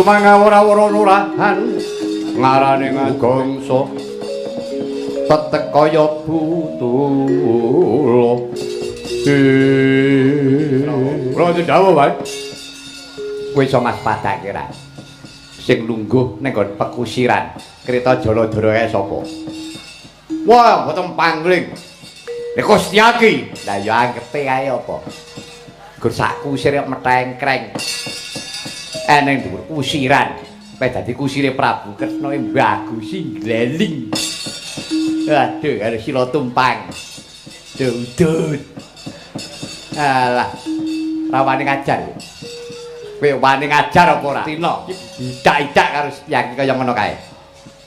Lumangawara-wara lurahan ngarane ngagongso tetek kaya butulo. Kula dawuh wae. Kowe iso maspadake ra? Sing lungguh ning nggon pekusiran Kreta Jaladara kae sapa? Wah, mboten pangling. Nek Setyaki. Lah ya angkepe kae apa? Gur sak kusir metengkreng. Eneng dhuwur kusiran. Wis dadi kusire Prabu Kresna bagusi gleling. Aduh, karo sila tumpang. Dudut. Alah. Rawane ngajar. Kowe wani ngajar apa ora? Tina, idak-idak karo Setyaki kaya ngono kae.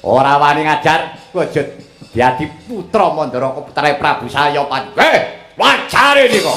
Ora wani ngajar, kowe aja dadi putra Mandara putrane Prabu Sayapan. Wajare nika.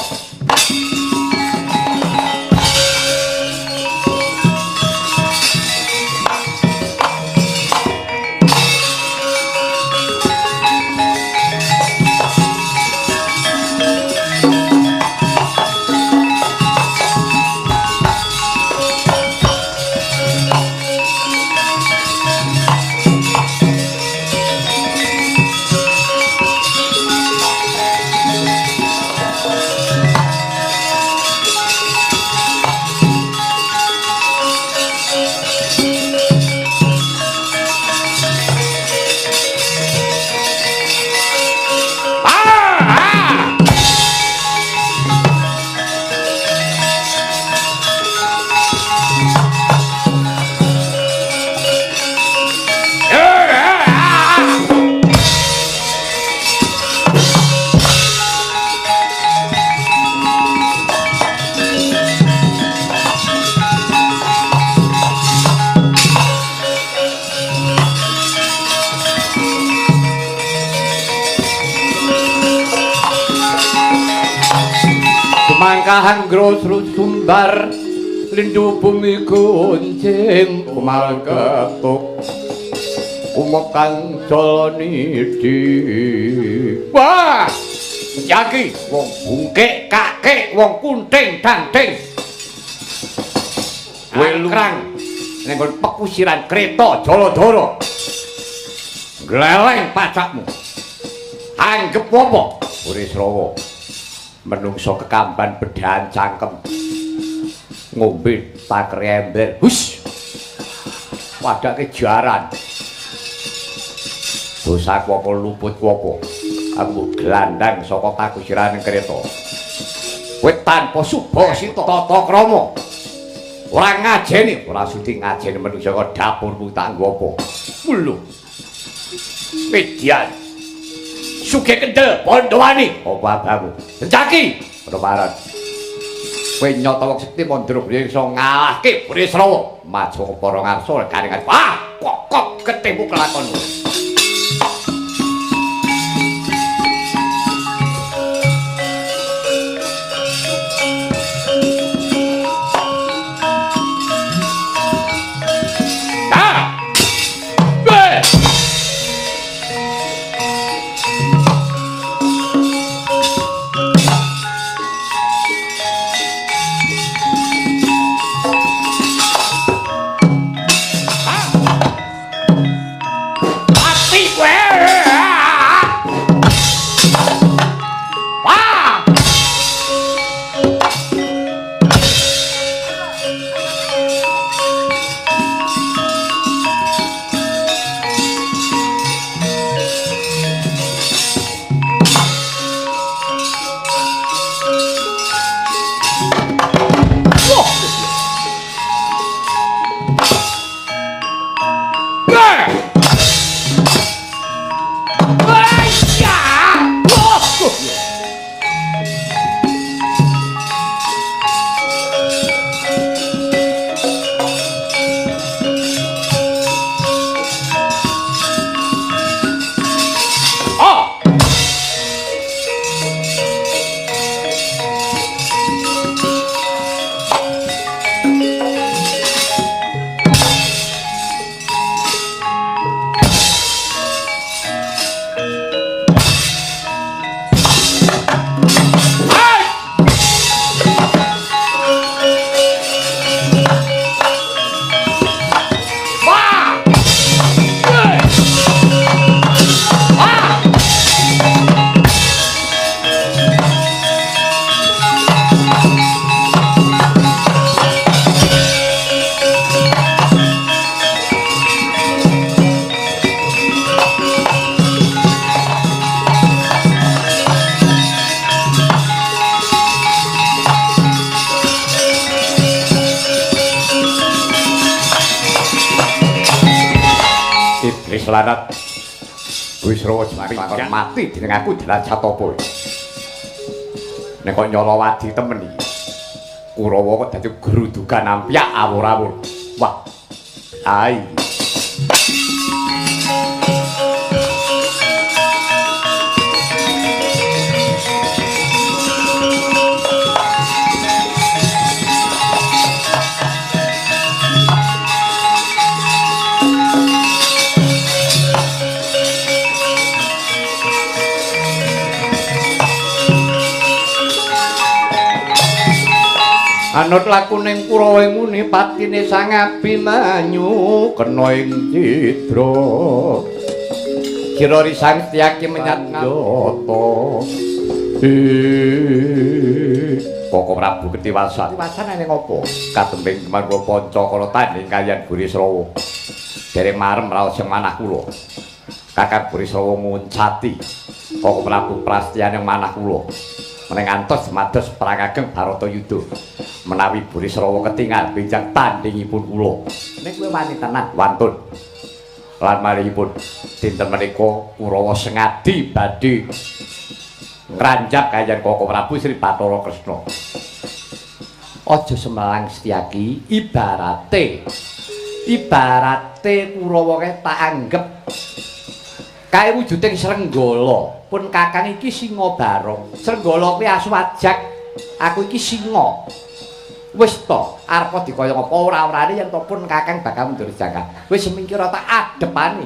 Mangkahan grosru sumbar lindu bumi gonceng kumal ketuk umekang jalanidi. Wah, Setyaki wong bungkek kakek wong kunting dangding kowe lukrang ning nggon pekusiran Kreta Jaladara gleleng pacakmu anggep apa Burisrawa menungso kekamban bedhahan cangkem ngombe takre ember hus padake jaran dosaku apa luputku apa aku glandang saka pakusirane kereta kowe tanpa subasita tata krama ora ngajeni ora sudi ngajeni menungso kok dapurmu tak nggo apa lho median sugih kendel Pandhawani apa abamu Setyaki padha kowe nyata wong sekti Mandra iso ngalahke Burisrawa maju para ngarsa garingan ah kokok ketemu kelakon. Iblis lanat. Wisrawa jemari mati dening aku derajat apa. Nek kok nyolowadi temen iki. Kurawa kok dadi grudugan ampyak awur-awur. Wah. Ai. Anut lakuning Kurawa muni patine Sang Abimanyu kena ing cidra. Kira risang Setyaki menyat nyata. Koko Prabu ketiwasan. Ketiwasan ning apa? Katembing marga panca kala tanding kaliyan Burisrawa. Dereng marem raos sing manah kula. Kakang Burisrawa nguncati Koko Prabu prastyane manah kula. Meneng ngantos mados perang ageng Bharatayuda. Menawi Burisrawa ketingal benjang tandingipun kula. Nek kowe wani tenan wantun. Lan malihipun dinten menika Kurawa sengadi badhe ngranjak kaliyan Koko Prabu Sri Bathara Kresna. Aja semelang Setyaki, ibarate Kurawa kae tak anggep kae wujuding Srenggala. Pun kakang iki singa barong. Srenggala kuwi asu ajak, aku iki singa. Wis to, arep dikaya apa ora-orane yen to pun kakang bakal mundur jangka. Wis semingkir tak adepane.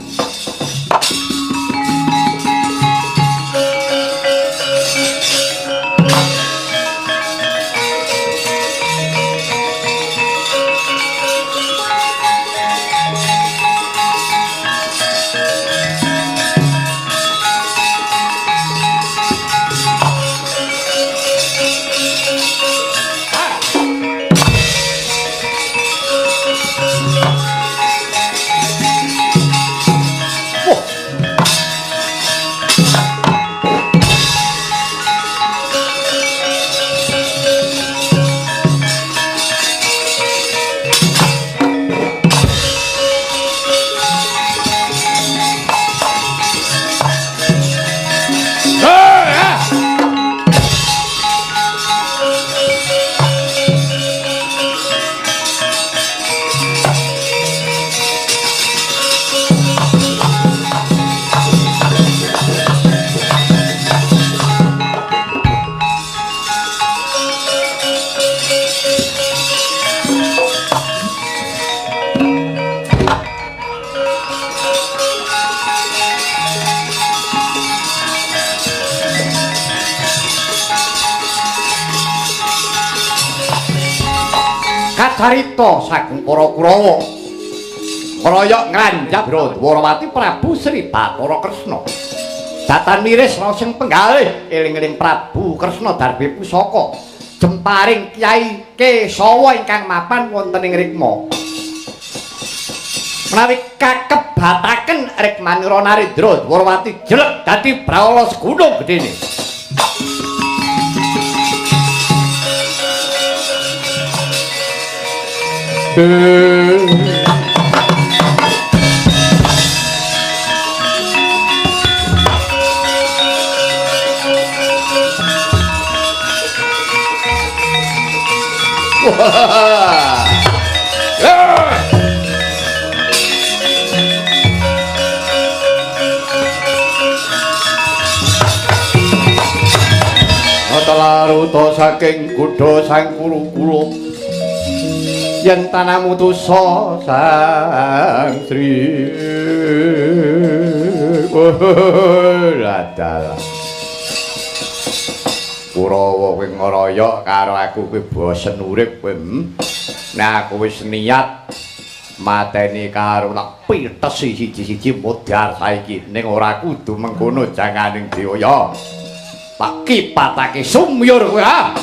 Kacarita saking para Kurawa ngroyok ngranjap Dwarawati Prabu Sri Bathara Kresna. Datan miris raos sing penggalih eling-eling Prabu Kresna darbe pusaka jemparing Kyai Kesawa ingkang mapan wonten ing rikma. Menawi kakebataken rikmanira Narendra Dwarawati jelek dadi brahala segunung gedene. Nata saking kudha sang kuru-kuru yen tanah mutusa sang Sri adalah Kurawa kowe ngroyok karo aku kowe bosen urip kowe. Nah aku wis niat mateni karo tak pitesi siji-siji modar saiki ning ora kudu mengkono janganing dewa ya. Tak kipatake sumyur kowe ha.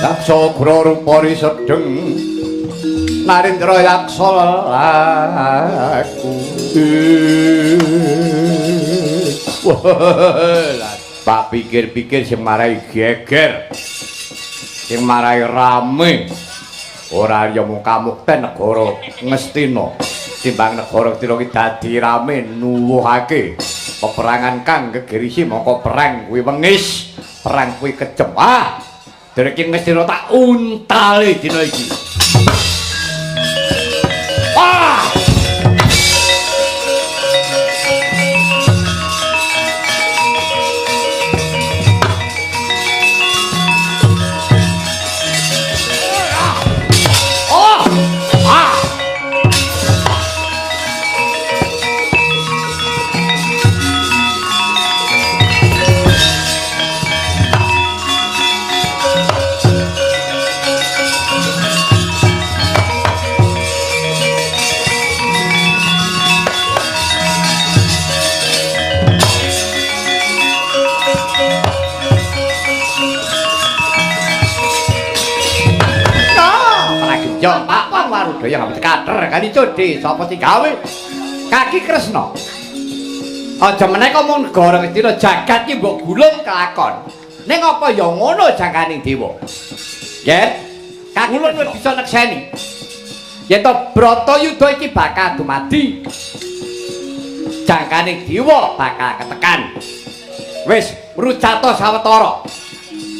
Yaksa ugra rupa risedeng Narendra yaksa laku. Pak pikir-pikir sing marai geger, sing marai rame, ora ya mung kamukten negara Ngastina. Timbang negara Ngastina iki dadi rame nuwuhake peperangan kang gegerisi mongko perang kuwi wengis, perang kuwi kejem. Ah, derek Ngastina tak untale dina iki. Ah! Yo, Pak Pang Warudaya ngapit kater kali codhe sapa sing gawe Kaki Kresna. Aja meneh kok mung negara Ngastina jagat iki mbok gulung kelakon. Ning apa ya ngono jangkaning dewa. Yen Kaki Ulun wis bisa nekseni. Yen to Bratayuda iki bakal dumadi. Jangkaning dewa bakal ketekan. Wis rucata sawetara.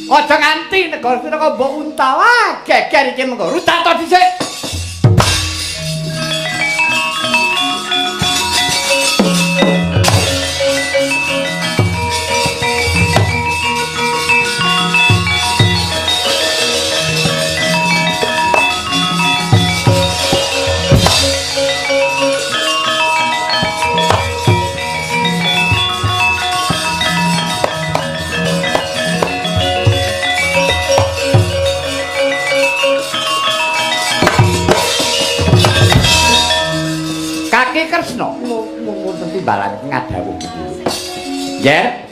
Aja nganti negara Ngastina kok mbok untal. Ah, geger iki mengko rucata dhisik. Kaki Kresna wonten timbalan ngadhawuh iki. Yen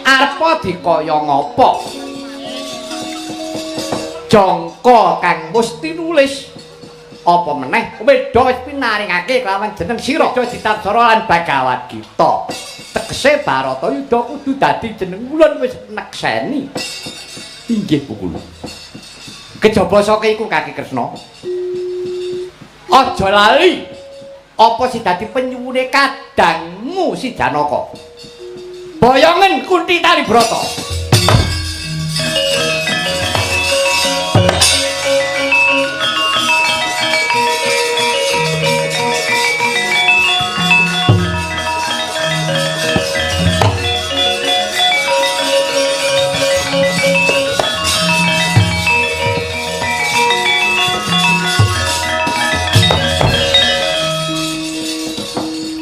arepa dikaya ngapa? Jangka kang wis tinulis apa meneh wedha wis pinaringake kelawan jeneng sira Ditatsara lan Bhagawad Gita. Tegese Bharatayuda kudu dadi jeneng ulun wis nekseni. Inggih Pukulun. Kejaba saka iku Kaki Kresna. Aja lali apa sing dadi penyuwune kadangmu si Janaka. Boyongen Kunti Talibrata.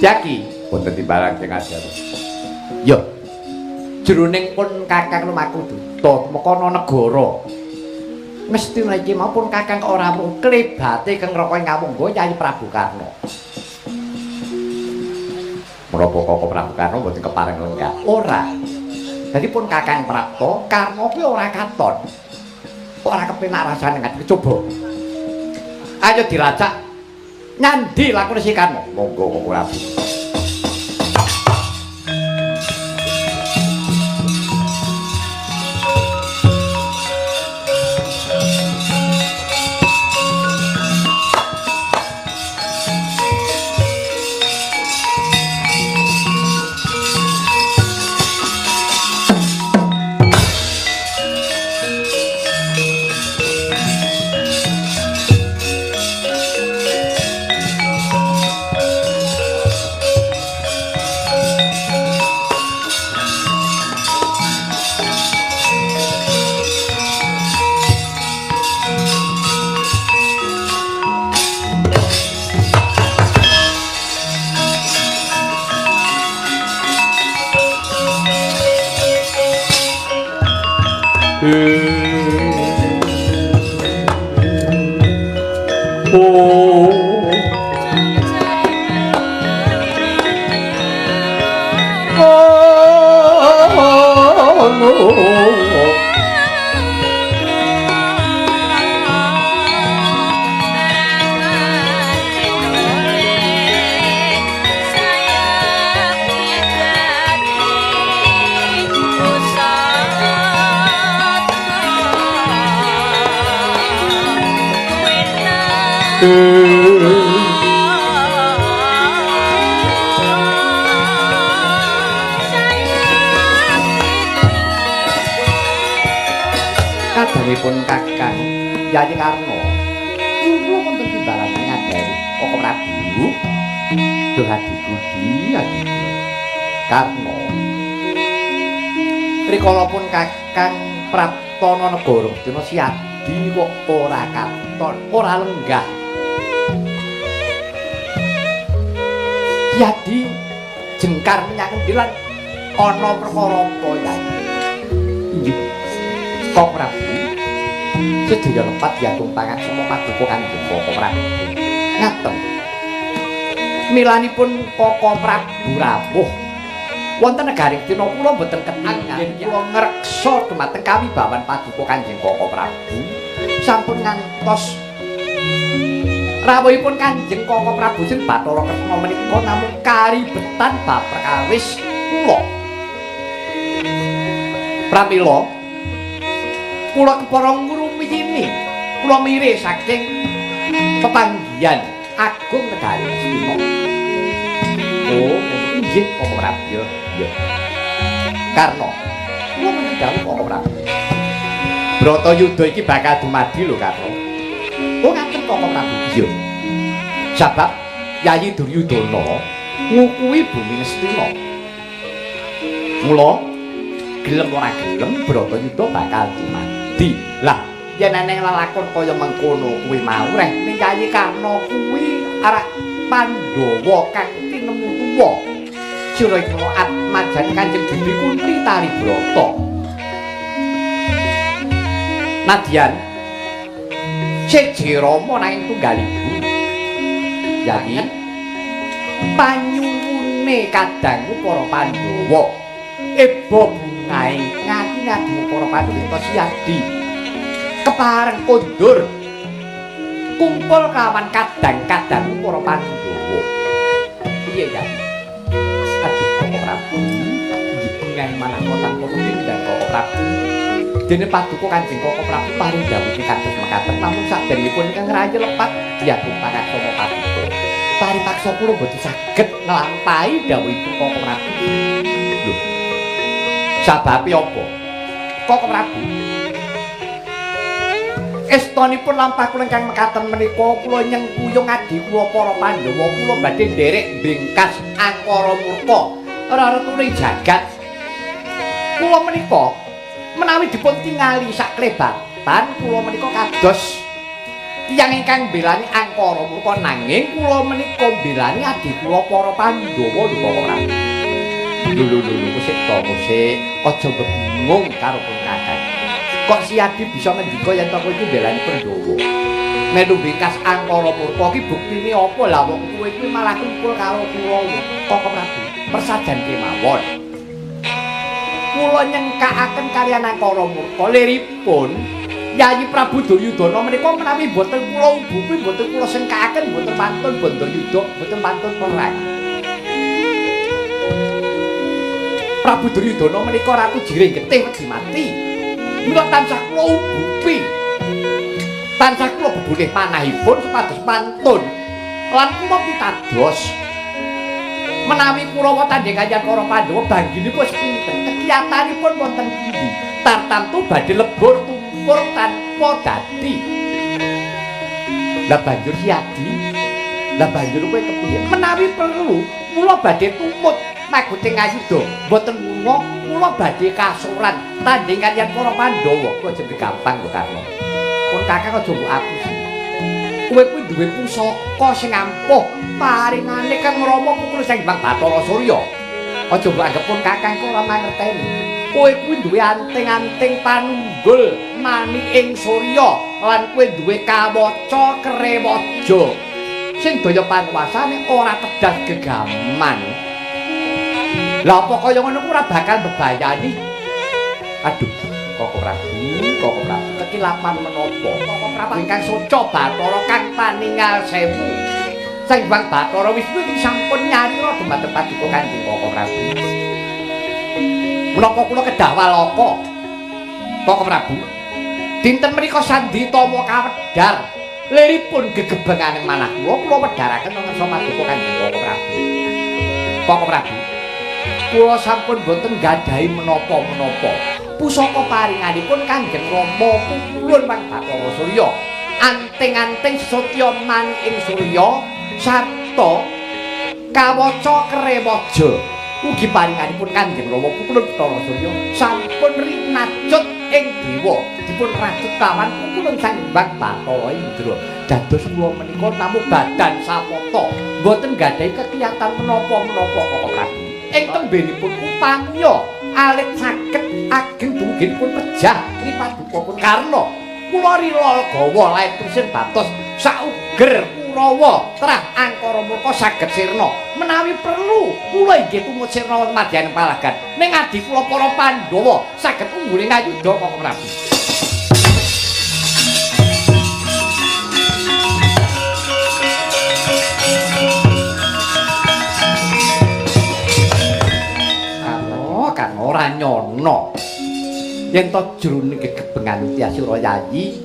Yaki wonten timbalan sing ajar. Yo. Jroning pun Kakang lumaku duta mekana negara. Ngastina iki maupun Kakang ora mung klebate kang raka ngamungga Kyai Prabu Karna. Menapa Koko Prabu Karna mboten kepareng lenggah? Ora. Dadi pun Kakang prapta Karna kuwi ora katon. Ora kepenak rasane ngati coba. Ayo dilacak nyandi lakune si Karna. Monggo Koko Prabu. Oh. Kadangipun Kakang Yayi Karna kula wonten timbalan ngadhari Koko Prabu. Duh adiku di adiku Karna, rikala pun Kakang praptana negara Dina Siadi kok ora katon, ora lenggah. Siadi jengkar menyang endi lan ana perkara apa Yayi? Inggih Koko Prabu, sedaya lepat diagung pangaksama paduka Kanjeng Koko Prabu. Ngaten. Milanipun Koko Prabu rawuh wonten negari Dina kula mboten ketanggen kula ngreksa dumateng kawibawan paduka Kanjeng Koko Prabu. Sampun ngantos rawuhipun Kanjeng Koko Prabu sing Bathara Kresna menika namung karibetan bab perkawis kula. Pramila kula kepara ngrumiyini, kula mire saking pepanggihan agung negari Astina. Oh, inggih Koko Prabu. Ya. Karna, kula menawi dawuh Koko Prabu. Bratayuda iki bakal dumadi lho Karna. Oh, ngaten Koko Prabu. Iya. Sebab Yayi Duryudana ngukuhi bumi Ngastina. Mula gelem ora gelem Bratayuda bakal dumadi. Lah, yen eneng lelakon kaya mengkono kuwi mau reh ning Yayi Karna kuwi arak Pandhawa kang tinemu tuwa. Sira iki atmajan Kanjeng Bibi Kunti tari brata. Nadyan seje Rama nanging tunggal ibu. Yayi panyuwune kadangku para Pandhawa. Eba bungahe ngati ngadu para Pandhawa Siadi. Kepareng kondur kumpul kawan kadang-kadang para Pandhawa. Piye ya? Aduh Koko Prabu, inggih bungahe manah tanpa tindak Koko Prabu. Dene paduka Kanjeng Koko Prabu paring dawuh kados mekaten namung saderengipun ingkang ngrayi lepat diagung pangaksama paduka. Paripaksa kula mboten saged nglampahi dawuhipun Koko Prabu. Lho. Sababe apa? Koko Prabu, estonipun lampah kula ingkang mekaten menika kula nyengkuyung adi kula para Pandhawa kula badhe nderek bingkas angkara murka reretune jagat. Kula menika menawi dipun tingali saklebatan kula menika kados tiyang ingkang mbelani angkara murka nanging kula menika mbelani adi kula para Pandhawa lho Koko Prabu. Lho lho lho sik to sik aja bebingung karo pun kakang. Kok Siadi bisa ngendika yen to kowe iki mbelani Pandhawa? Melu bingkas angkara murka iki buktine apa? Lah wong kowe iki malah kumpul karo Kurawa. Koko Prabu, persajan kemawon. Kula nyengkakaken kaliyan angkara murka liripun Yayi Prabu Duryudana menika menawi mboten kula ubupi, mboten kula sengkakaken, mboten pantun Bandayuda, mboten pantun perang. Prabu Duryudana menika ratu jiring getih wedi mati. Mila tansah kula ubupi. Tansah kula bebulih panahipun supados pantun lan kula pitados. Menawi Kurawa tandhing kaliyan para Pandhawa bangginipun pinten, kekiyatanipun wonten pundi? Tartamtu badhe lebur tumpur tanpa dadi. Lah banjur Siadi, lah banjur kowe kepiye? Menawi perlu kula badhe tumut maguting ayuda, mboten wunga kula badhe kasuran tandhing kaliyan para Pandhawa. Kuwi aja gampang lho Karna. Pun kakang aja mbok apusi. Kowe kuwi duwe pusaka sing ampuh paringane Kang Rama pukul Sang Hyang Bathara Surya. Aja mbok anggep pun kakang kok ora mangerteni. Kowe kuwi duwe anting-anting panunggul maniking surya lan kowe duwe kawaca krewaja sing daya panguwasane ora tedas gegaman. Lah apa kaya ngono ku ora bakal mbebayani? Aduh, Koko Prabu, Koko Prabu, kekilapan menapa? Koko Prabu ingkang soca Bathara kang paningal sewu. Sang Hyang Bathara Wisnu iki sampun nyarira dumateng paduka Kanjeng Koko Prabu. Menapa kula kedah walaka? Koko Prabu, dinten menika sanditama kawedhar Liripun gegebengane manah kula, kula wedharaken ngarsa paduka Kanjeng Koko Prabu. Koko Prabu, kula sampun boten gadhahi menapa-menapa. Pusaka paringanipun Kanjeng Rama pupulun Pang Bathara Surya. Anting-anting satya maniking surya sarta kawaca kerewaja ugi paringanipun Kanjeng Rama pupulun Bathara Surya sampun rinacut ing dewa dipun racut kawan pupulun Sang Hyang Bathara Indra. Dados kula menika namung badan samata, mboten gadhahi kekiyatan menapa-menapa Koko Prabu. Ing tembenipun upamiya alit saged ageng dumuginipun pejah ripadukapun Karna. Kula rila gawa lair tusin batos sauger Kurawa terah angkara murka saged sirna. Menawi perlu kula inggih tumut sirna wonten madyaning palagan. Ning adi kula para Pandhawa saged unggul ing ayudha Koko Prabu. Kang ora nyono yen to jroning gegebengan Tyasura Yayi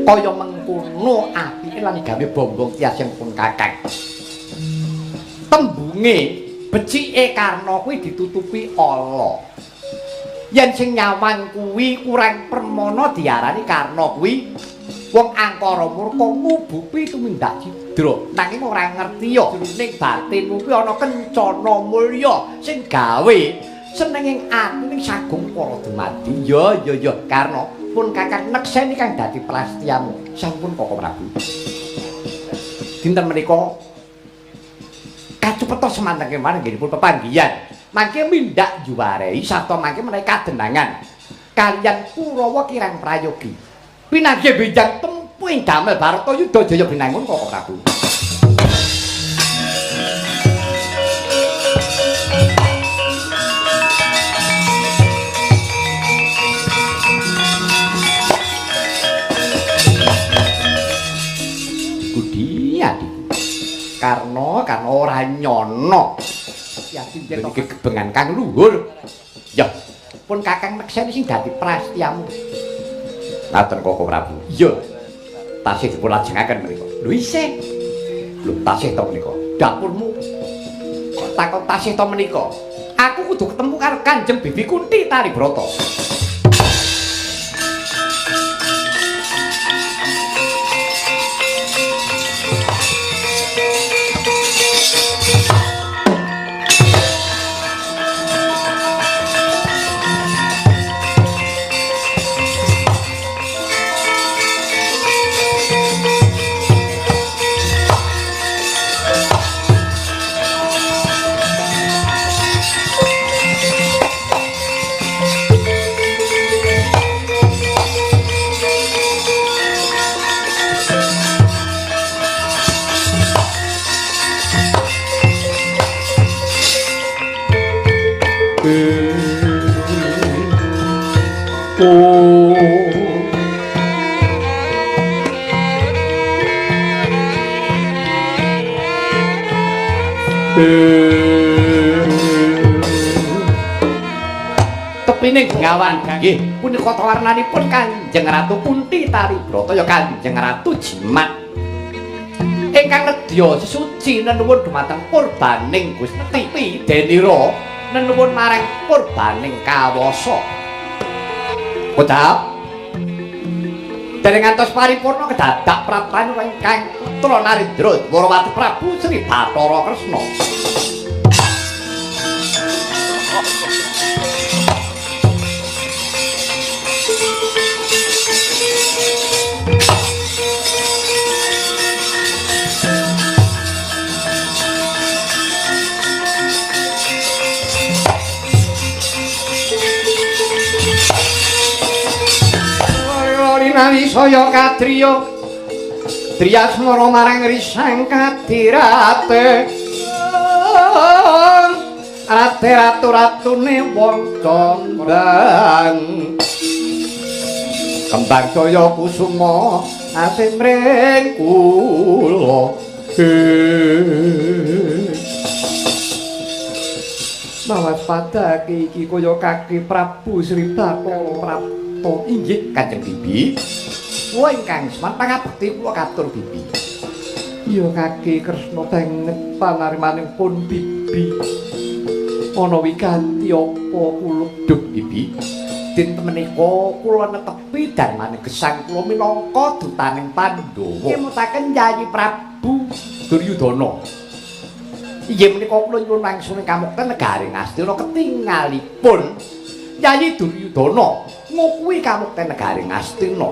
kaya mengkono apike lan gawe bombong Tyas yang pun kakang. Tembunge becike Karna kuwi ditutupi ala. Yen sing nyawang kuwi kurang permana diarani Karna kuwi wong angkara murka ngubupi tumindak cidra, nanging ora ngerti ya jroning batinmu kuwi ana kencana mulya sing gawe senenging ati ning sagung para dumadi. Ya ya ya Karna, pun kakang nekseni kang dadi prasetyamu. Sampun Koko Prabu. Dinten menika kacupeta semanten kemawon nggihipun pepanggihan. Mangke mindak juwarei sarta mangke menawi kadenangan kaliyan Kurawa kirang prayogi. Pinanggih benjang tempuh ing damel Bharatayuda Jaya binangun Koko Prabu. Budi adikku. Karna karna ora nyono. Yakin yen gegebengan kang luhur. Ya, pun kakang nekseni sing dadi prasetyamu. Ngaten Koko Prabu. Iya. Tasih dipun lajengaken menika. Lho isih. Lho tasih to menika. Dapurmu kok takon tasih to menika. Aku kudu ketemu karo Kanjeng Bibi Kunti Taribrata. Tepine Bengawan nggih punika warnanipun Kanjeng Ratu Kunti Taribrata ya Kanjeng Ratu Jimat ingkang nedya sesuci nenuwun dumateng purbaning Gusti Denira nenuwun marang purbaning kawasa. Kocap dereng ngantos paripurna kedadak praptan ingkang putra Narendra Dwarawati Prabu Sri Bathara Kresna. Lori saya kadriya driyasmara marang risang kadirate rate ratu-ratune wong kembang kembang jaya kusuma asim ring kula. Mawas padake iki kaya kaki Prabu Sri Bathara Prapta. Inggih Kanjeng Bibi. Kula ingkang seman pangabekti kula katur Bibi. Iya Kaki Kresna banget panarimanipun Bibi. Ana wiganti apa kula duh Bibi? Dinten menika kula netepi darmane gesang kula minangka dutaning Pandhawa. Ngemutaken Yayi Prabu Duryudana. Inggih menika kula nyuwun wangsul ing kamukten negari Ngastina ketingalipun Yayi Duryudana ngukuhi kamukten negari Ngastina.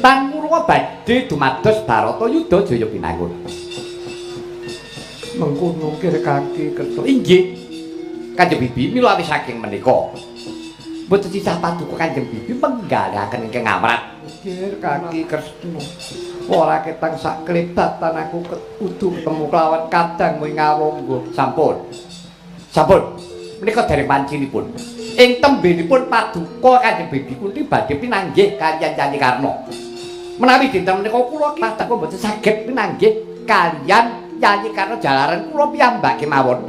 Tan kula badhe dumados Baratayuda Jaya Binangun. Mengkono kir Kaki Kresna. Inggih. Kanjeng Bibi mila awis saking menika. Mboten sisah paduka Kanjeng Bibi menggalihaken ingkang amrat. Kir Kaki Kresna. Ora ketang sak klebatan aku kudu ketemu kelawan kadang ing Awangga. Sampun. Sampun. Menika dereng pancinipun. Ing tembenipun paduka Kanjeng Bibi Kunti badhe pinanggih kaliyan Yayi Karna. Menawi dinten menika kula paduka mboten saged pinanggih kaliyan Yayi Karna jalaran kula piyambak kemawon.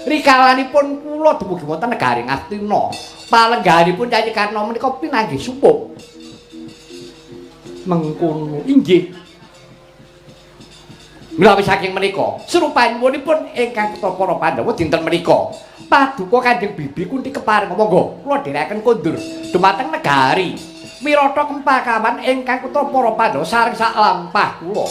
Rikalanipun kula dumugi wonten negari Ngastina. Palenggahanipun Yayi Karna menika pinanggih sumpung. Mengkono inggih. Menawi saking menika, srupanyuwunipun ingkang putra para Pandhawa dinten menika, paduka Kanjeng Bibi Kunti kepareng monggo kula dherekaken kondur dumateng negari Wirata Kempakawan ingkang putra para Pandhawa sareng sak lampah kula.